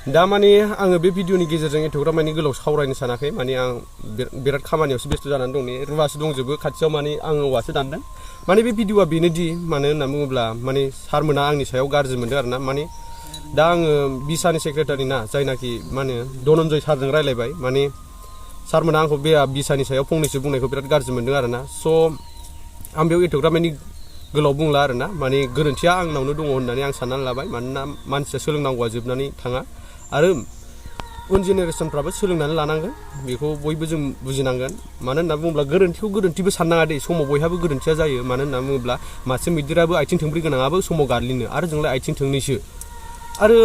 दा माने आङो बे भिडिअनि गेजेरजों एथ'ग्राब माने गोलाव सावरायनो सानाखै माने आं बिराद खामानियावसो बेस्थ' जानानै दं नै रुवासो दंजोबो खाथियाव माने आं औवासो दानदों माने बे भिडिअआ बेनोदि मानो होनना बुङोब्ला माने सारमोना आंनि सायाव गाज्रि मोनदों आरोना माने दा आङो बिसानि सेक्रेटारि ना जायनाखि मा होनो धनन्जय सारजों रायलायबाय माने सारमोना आंखौ बे बिसानि सायाव फंनैसो बुंनायखौ बिराद गाज्रि मोनदों आरोना स' आं बेयाव एथ'ग्राब माने गोलाव बुंला आरोना माने गोरोन्थिया आंनावनो दङ होननानै आं साननानै लाबाय मानोना मानसिया सोलोंनांगौआ जोबनानै थाङा आरो उन जेनेरेसनफ्राबो सोलोंनानै लानांगोन बेखौ बयबो जों बुजिनांगोन मानो होनना बुङोब्ला गोरोन्थिखौ गोरोन्थिबो साननाङा दे समाव बयहाबो गोरोन्थिया जायो मानो होनना बुङोब्ला मासे मैदेराबो आथिं थोंब्रै गोनाङाबो समाव गादलिनो आरो जोंलाय आथिं थोंनैसो आरो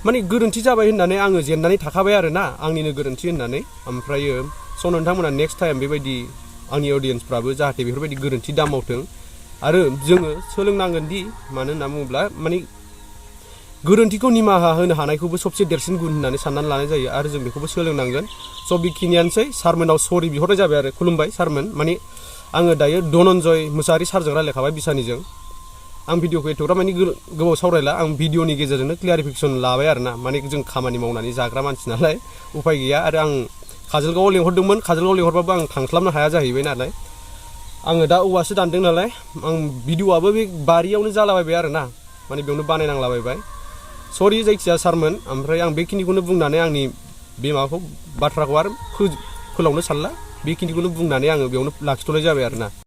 माने गोरोन्थि जाबाय होननानै आङो जेननानै थाखाबाय आरोना आंनिनो गोरोन्थि होननानै ओमफ्रायो स' नोंथांमोना नेक्स्ट टाइम बेबायदि आंनि अडियेन्सफ्राबो जाहाथे बेफोरबायदि गोरोन्थि दा मावथों आरो जोङो सोलोंनांगोन दि मानो होनना बुङोब्ला माने गोरोन्थिखौ निमाहा होनो हानायखौबो सबसे देरसिन गुन होननानै साननानै लानाय जायो आरो जों बेखौबो सोलोंनांगोन स' बेखिनियानोसै सारमोनाव सरि बिहरनाय जाबाय आरो खुलुमबाय सारमोन माने आङो दायो धनन्जय मुसाहारि सारजों रायलायखाबाय बिसानिजों आं भिडिअखौ एथ'ग्राब माने गोबाव सावरायला आं भिडिअनि गेजेरजोंनो क्लियारिफिकेसन लाबाय आरोना माने जों खामानि मावनानै जाग्रा मानसि नालाय उफाय गैया आरो आं काजलगावआव लेंहरदोंमोन काजलगावआव लेंहरबाबो आं थांस्लाबनो हाया जाहैबाय नालाय आङो दा औवासो दानदों नालाय आं भिडिअआबो बे बारियावनो जालाबायबाय आरोना माने बेयावनो बानायनांलाबायबाय सरि जायखिजाया सारमोन ओमफ्राय आं बेखिनिखौनो बुंनानै आंनि बे माबाखौ बाथ्राखौ आरो फोलावनो सानला बेखिनिखौनो बुंनानै आङो बेयावनो लाखिथ'नाय जाबाय आरोना